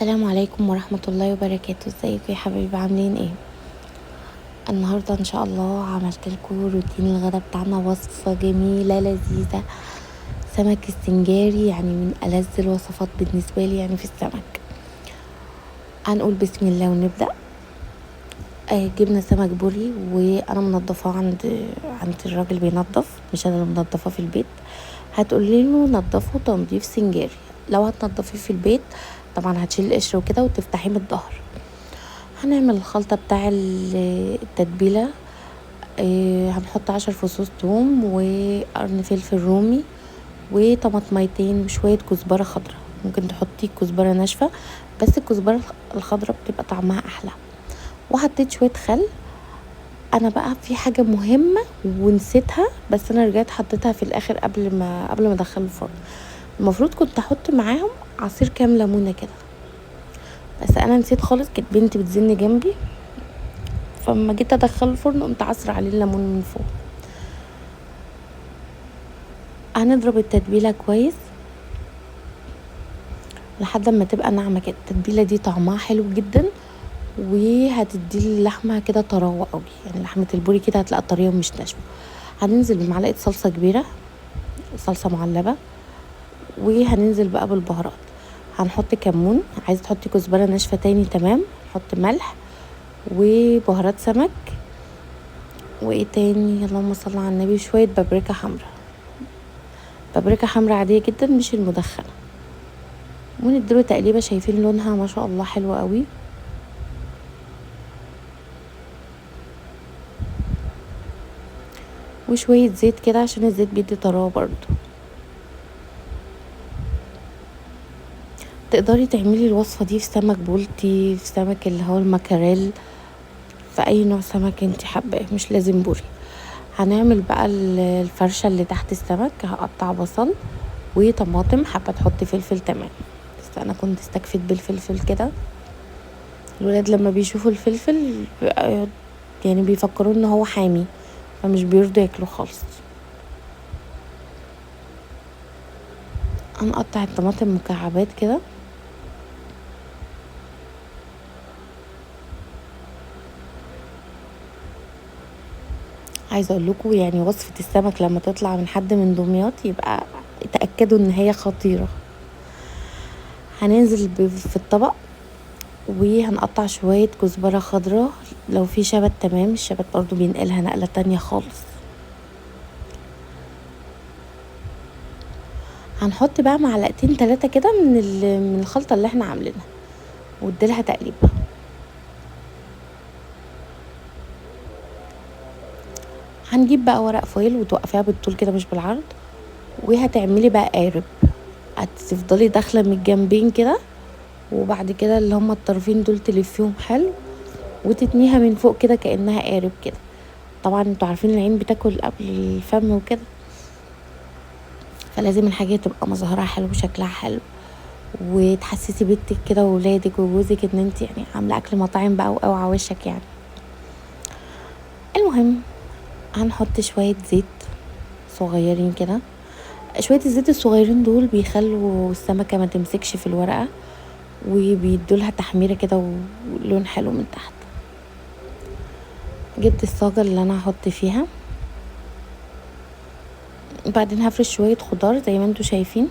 السلام عليكم ورحمة الله وبركاته. ازيكم يا حبايبي، عاملين ايه؟ النهاردة ان شاء الله عملت لكم روتين الغدا بتاعنا، وصفة جميلة لذيذة، سمك السنجاري، يعني من ألذ الوصفات بالنسبة لي يعني في السمك. هنقول بسم الله ونبدأ. جبنا سمك بوري وانا منضفاه عند الراجل بينضف، مش انا اللي منضفاه في البيت. هتقولي له نضفه تنظيف سنجاري. لو هتنضفيه في البيت طبعا هتشيل القشر وكده وتفتحيه من الظهر. هنعمل الخلطة بتاع التتبيلة. هنحط 10 فصوص توم وقرن فلفل رومي وطماطميتين وشوية كزبرة خضراء. ممكن تحطي كزبرة ناشفة، بس الكزبرة الخضراء بتبقى طعمها أحلى. وحطيت شوية خل. أنا بقى في حاجة مهمة ونسيتها، بس أنا رجعت حطيتها في الآخر قبل ما أدخله الفرن. المفروض كنت أحط معاهم عصير كام ليمونة كده، بس أنا نسيت خالص. كانت بنتي بتزن جنبي، فلما جيت أدخله الفرن قمت عصر عليه الليمون من فوق. هنضرب التتبيلة كويس لحد ما تبقى ناعمة كده. التتبيلة دي طعمها حلو جدا وهتدي اللحمة كده طراوة قوي، يعني لحمة البوري كده هتلاقي طرية ومش ناشفة. هننزل بمعلقة صلصة كبيرة، صلصة معلبة، وهننزل بقى بالبهارات. هنحط كمون، عايزة تحطي كزبرة ناشفة تاني تمام. نحط ملح وبهارات سمك وايه تاني، اللهم صل على النبي، شوية بابريكا حمراء، بابريكا حمراء عادية جدا مش المدخنة. ونديله تقليبة. شايفين لونها ما شاء الله حلوة قوي. وشوية زيت كده عشان الزيت بيدي طراوة برضو. تقدري تعملي الوصفة دي في سمك بولتي، في سمك اللي هو المكاريل، في اي نوع سمك انت حباه، مش لازم بوري. هنعمل بقى الفرشة اللي تحت السمك. هقطع بصل وطماطم، حابة تحطي فلفل تمام، بس انا كنت استكفيت بالفلفل كده. الولاد لما بيشوفوا الفلفل يعني بيفكروا ان هو حامي، فمش بيرضوا ياكلوه خالص. هنقطع الطماطم مكعبات كده. عايزه اقول لكم يعني وصفه السمك لما تطلع من حد من دمياط يبقى تاكدوا ان هي خطيرة. هننزل في الطبق وهنقطع شوية كزبره خضراء، لو في شبت تمام، الشبت برضو بينقلها نقله تانية خالص. هنحط بقى معلقتين 3 كده من الخلطة اللي احنا عاملينها واديلها تقليبه. هنجيب بقى ورق فويل وتوقفيها بالطول كده مش بالعرض، وهتعملي بقى قارب. هتفضلي داخله من الجنبين كده، وبعد كده اللي هما الطرفين دول تلفيهم حلو وتتنيها من فوق كده كانها قارب كده. طبعا انتوا عارفين العين بتاكل قبل الفم وكده، فلازم الحاجة تبقى مظهرها حلو وشكلها حلو، وتحسسي بنتك كده وولادك وجوزك ان انت يعني عامله اكل مطاعم بقى واوعى وشك يعني. المهم هنحط شوية زيت صغيرين كده. شوية الزيت الصغيرين دول بيخلوا السمكة ما تمسكش في الورقة، وبيدولها تحميره كده ولون حلو من تحت. جبت الصاجه اللي انا هحط فيها، بعدين هفرش شوية خضار زي ما انتوا شايفين.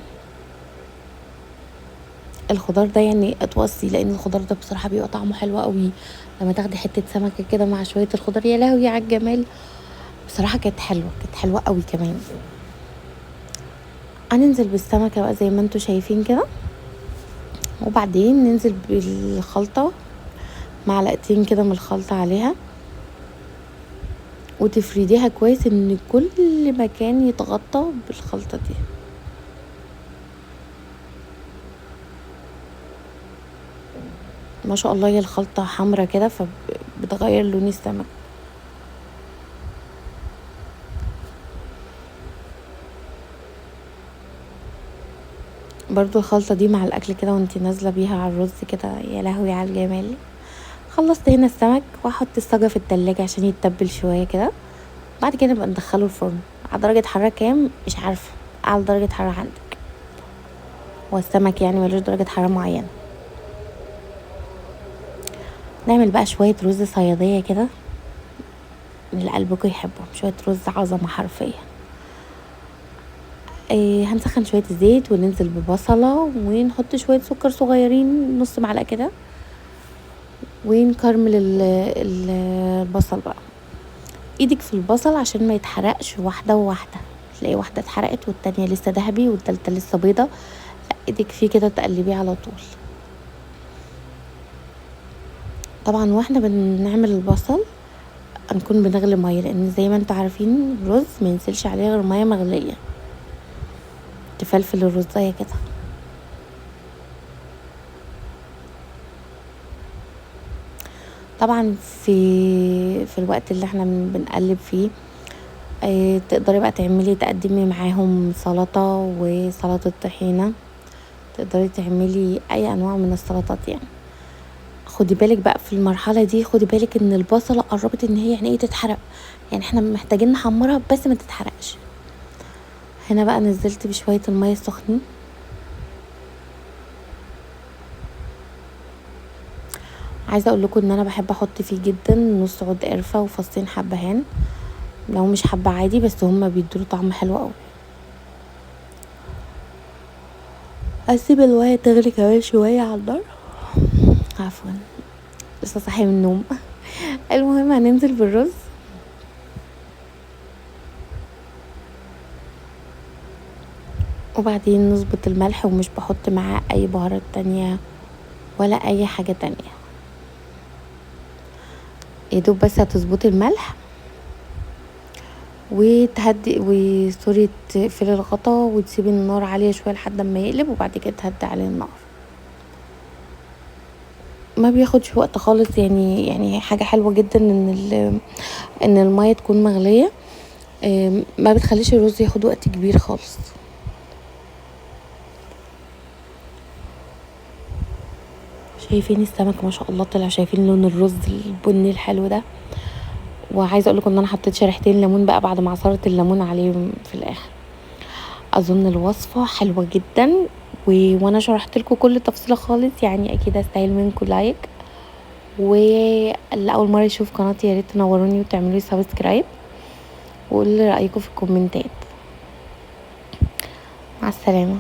الخضار ده يعني اتوصي، لان الخضار ده بصراحة بيبقى طعمه حلو قوي لما تاخدي حتة سمكة كده مع شوية الخضار، يا لهوي على الجمال. بصراحة كانت حلوة، كانت حلوة قوي كمان. هننزل بالسمكه بقى زي ما انتوا شايفين كده، وبعدين ننزل بالخلطه، معلقتين كده من الخلطة عليها، وتفرديها كويس ان كل مكان يتغطى بالخلطه دي. ما شاء الله هي الخلطة حمرا كده فبتغير لون السمك. برضو الخلطة دي مع الاكل كده وانتي نازله بيها على الرز كده، يا لهوي على الجمال. خلصت هنا السمك واحط الصاجه في التلاجة عشان يتبل شوية كده. بعد كده نبقى ندخله الفرن على درجه حرارة كام مش عارفه، اعلى درجه حرارة عندك. هو السمك يعني ملوش درجه حرارة معينة. نعمل بقى شوية رز صياديه كده اللي قلبكم يحبهم، شوية رز عظمه حرفيا. هنسخن شوية الزيت وننزل ببصله ونحط شوية سكر صغيرين نص معلقه كده، ونكرمل البصل بقى. ايدك في البصل عشان ما يتحرقش، واحدة وواحدة، تلاقي واحدة اتحرقت والتانية لسه ذهبي والتالتة لسه بيضة، لا ايدك فيه كده تقلبيه على طول. طبعا واحنا بنعمل البصل هنكون بنغلي مية، لان زي ما انتوا عارفين الرز ما ينزلش عليه غير مية مغليه، تفلفل الرزايه كده. طبعا في الوقت اللي احنا بنقلب فيه تقدري بقى تعملي تقدمي معاهم سلطة وسلطة طحينه، تقدري تعملي اي انواع من السلطات يعني. خدي بالك بقى في المرحلة دي، خدي بالك ان البصله قربت ان هي يعني ايه تتحرق، يعني احنا محتاجين نحمرها بس ما تتحرقش. هنا بقى نزلت بشوية المية السخنين، عايزه اقول لكم ان انا بحب احط فيه جدا نص عود قرفه وفصين حبهان، لو مش حبه عادي بس هما بيدوا طعم حلو قوي. اسيب المية تغلي كمان شوية على النار، عفوا لسه صاحية من النوم. المهم هننزل بالرز. وبعدين نظبط الملح، ومش بحط معاه اي بهارات تانية ولا اي حاجة تانية، يدوب بس هتظبطي الملح وتهدي وسوري تقفلي الغطا وتسيبي النار عالية شوية لحد ما يقلب، وبعد كده تهدي عليه النار. ما بياخدش وقت خالص، يعني حاجة حلوة جدا ان المية تكون مغليه، ما بتخليش الرز ياخد وقت كبير خالص. شايفين السمك ما شاء الله طلع، شايفين لون الرز البني الحلو ده. وعايزه اقول لكم ان انا حطيت شريحتين ليمون بقى بعد ما عصرت الليمون عليهم في الاخر. اظن الوصفة حلوة جدا، وانا شرحت لكم كل تفصيله خالص، يعني اكيد استاهل منكم like. واللي اول مرة يشوف قناتي يا ريت تنوروني وتعملوا لي subscribe، وقولوا لي رايكم في الكومنتات. مع السلامة.